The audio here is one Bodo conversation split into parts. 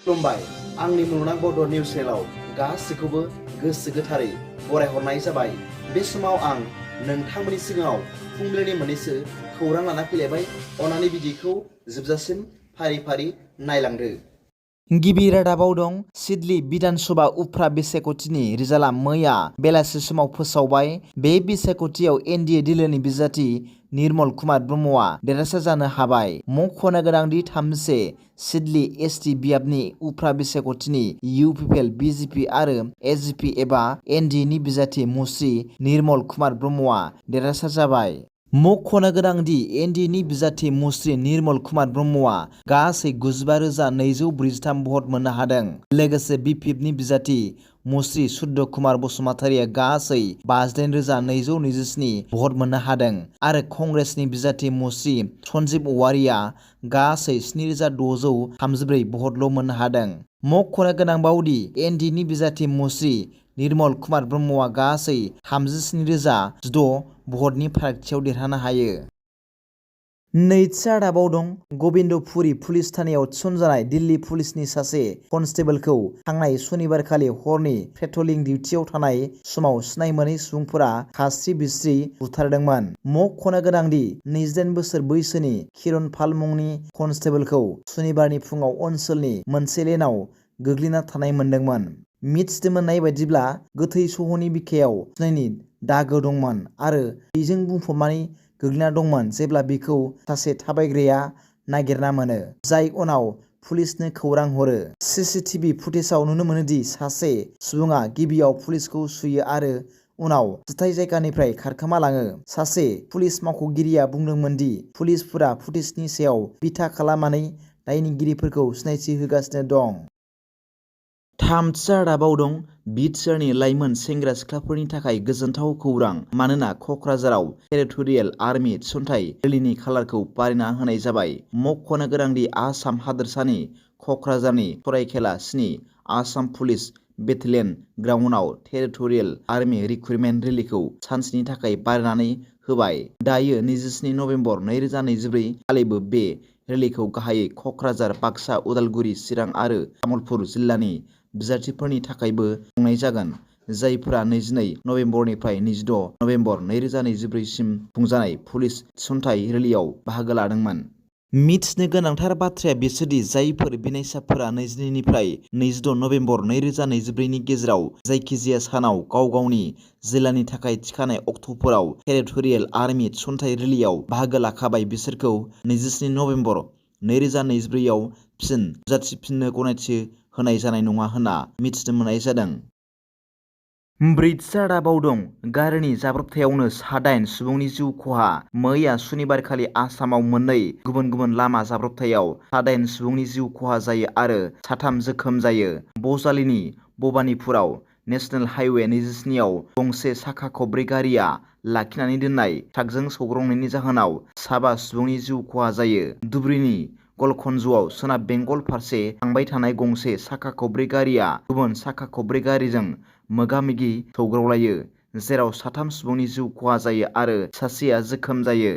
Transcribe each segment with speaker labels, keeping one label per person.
Speaker 1: खुलुमबाय आंनि मुलुगनां बड' निउस चेनेलाव गासैखौबो गोसो गोथारै बरायहरनाय जाबाय। बे समाव आं नोंथांमोननि सिगाङाव फुंबिलिनि मोननैसो खौरां लाना फैलायबाय। अन्नानै भिडिअखौ जोबजासिम फारि फारि नायलांदो। गिबि रादाबाव दं सिडली बिधानसभा उफ्रा बिसायख'थिनि रिजाल्टआ मैया बेलासि समाव फोसावबाय। बे बिसायख'थियाव NDA दोलोनि बिजाथि निर्मल कुमार ब्रह्मआ देरहासार जानो हाबाय। मख'नो गोनांदि 31 सिडली ST बियाबनि उफ्रा बिसायख'थिनि UPPL, BJP आरो SGP एबा NDA नि बिजाथि मुस्रि निर्मल कुमार ब्रह्मआ देरहासार जाबाय। मख'नो गोनांदि NDA नि बिजाथि मुस्रि निर्मल कुमार ब्रह्मआ गासै 95,243 भट मोननो हादों। लोगोसे BPF नि बिजाथि मुस्रि सुद्ध कुमार बसुमतारिया गासै 58,227 भट मोननो हादों आरो कंग्रेसनि बिजाथि मुस्रि सन्जीब औवारिया गासै 7,634 भटल' मोननो हादों। मख'नो गोनांबावदि NDA नि बिजाथि मुस्रि निर्मल कुमार ब्रह्मआ गासै 37,006 भटनि फारागथियाव देरहानो हायो। नैथि रादाबाव दं गबिन्दपुरी पुलिस थानायाव थिसनजानाय दिल्ली पुलिसनि सासे कनस्टेबलखौ थांनाय सनिबारखालि हरनि पेट्रलिं डिउटियाव थानाय समाव सिनाय मोनै सुबुंफोरा खास्रि बिस्रि बुथारदोंमोन। मख'नो गोनांदि 28 बोसोर बैसोनि किरण पाल मुंनि कनस्टेबलखौ सुनिबारनि फुङाव ओनसोलनि मोनसे लेनआव गोग्लैना थानाय मोनदोंमोन। मिथिनो मोननाय बायदिब्ला गोथै सह'नि बिखायाव सुनायनि दागो दंमोन आरो थैजों बुंफबनानै गोग्लैना दंमोन जेब्ला बिखौ सासे थाबायग्राया नागिरना मोनो, जाय उनाव पुलिसनो खौरां हरो। CCTV फुटेजाव नुनो मोनोदि सासे सुबुङा गिबियाव पुलिसखौ सुयो आरो उनाव जुथाइ जायगानिफ्राय खारखोमालाङो। सासे पुलिस मावख'गिरिया बुंदोंमोन दि पुलिसफोरा फुटेजनि सायाव बिथा खालामनानै दायनिगिरिफोरखौ सिनायथि होगासिनो दं। थामथि रादाबाव दं बिटिआरनि लाइमोन सेंग्रा सिख्लाफोरनि थाखाय गोजोनथाव खौरां, मानोना क'क्राझाराव टेरिट'रियेल आर्मि थिसनथाइ रेलिनि खालारखौ बारायना होनाय जाबाय। मख'नो गोनांदि आसाम हादोरसानि क'क्राझारनि सरायखेला 7 आसाम पुलिस बेटेलियन ग्राउन्डआव टेरिट'रियेल आर्मि रिक्रुटमेन्ट रेलिखौ सानसेनि थाखाय बारायनानै होबाय। दायो 27 नबेम्बर 2024 खालिबो बे रेलिखौ गाहायै क'क्राझार, बाक्सा, उदालगुरि, चिरां आरो तामुलपुर जिल्लानि बिजाथिफोरनि थाखायबो खुंनाय जागोन, जायफोरा 22 नबेम्बरनिफ्राय 26 नबेम्बर 2024 सिम खुंजानाय पुलिस थिसनथाइ रेलियाव बाहागो लादोंमोन। मिथिनो गोनांथार बाथ्राया बिसोरदि जायफोर बिनायसाफोरा 22 निफ्राय 26 नबेम्बर 2024 नि गेजेराव जायखिजाया सानाव गाव गावनि जिल्लानि थाखाय थिखानाय अक्ट'फोराव टेरिट'रियेल आर्मि थिसनथाइ रेलियाव बाहागो लाखाबाय, बिसोरखौ 27 नबेम्बर 2024 आव फिन नुजाथिफिननो गनायथि होनाय जानाय नङा होनना मिथिनो मोननाय जादों। ब्रैथि रादाबाव दं गारिनि जाब्रबथायावनो 7 सुबुंनि जिउ खहा। मैया सुनिबारखालि आसामाव मोननै गुबुन गुबुन लामा जाब्रबथायाव 7 सुबुंनि जिउ खहा जायो आरो 3 जोखोम जायो। बजालिनि भबानिपुराव नेशनेल हाइवे 27 आव गंसे साखा खबब्रै गारिया लाखिनानै दोननाय ट्राकजों सौग्रावनायनि जाहोनाव 7 सुबुंनि जिउ खहा जायो। धुबुरीनि गलखनज'आव सोनाब बेंगल फारसे थांबाय थानाय गंसे साखा खबब्रै गारिया गुबुन साखा खबब्रै गारिजों मोगा-मोगि सौग्रावलायो, जेराव 3 सुबुंनि जिउ खहा जायो आरो सासेया जोखोम जायो।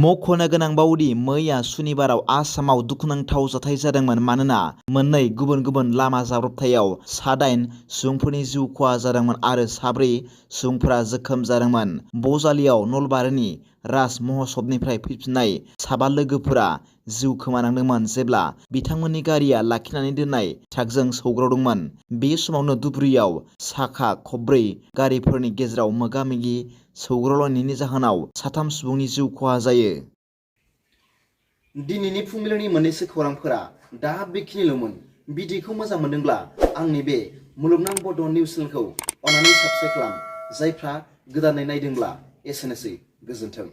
Speaker 1: मख'नो गोनांबावदि मैया सुनिबाराव आसामाव दुखुनांथाव जाथाय जादोंमोन, मानोना मोननै गुबुन गुबुन लामा जाब्रबथायाव 7 सुबुंफोरनि जिउ खहा जादोंमोन आरो 4 सुबुंफोरा जोखोम जादोंमोन। बजालियाव नलबारिनि राज महसबनिफ्राय फैफिननाय 7 लोगोफोरा जिउ खोमानांदोंमोन जेब्ला बिथांमोननि गारिया लाखिनानै दोननाय ट्राकजों सौग्रावदोंमोन। बे समावनो धुबुरीयाव साखा खबब्रै गारिफोरनि गेजेराव मोगा-मोगि सौग्रावलायनायनि जाहोनाव 3 सुबुंनि जिउ खहा जायो। दिनैनि फुंबिलिनि मोननैसो खौरांफोरा दा बेखिनिल'मोन। भिडिअखौ मोजां मोनदोंब्ला आंनि बे मुलुगनां बड' निउस चेनेलखौ अन्नानै साबस्क्राइब खालाम। जायफ्रा गोदानै नायदोंब्ला एसेनोसै, गोजोन्थों।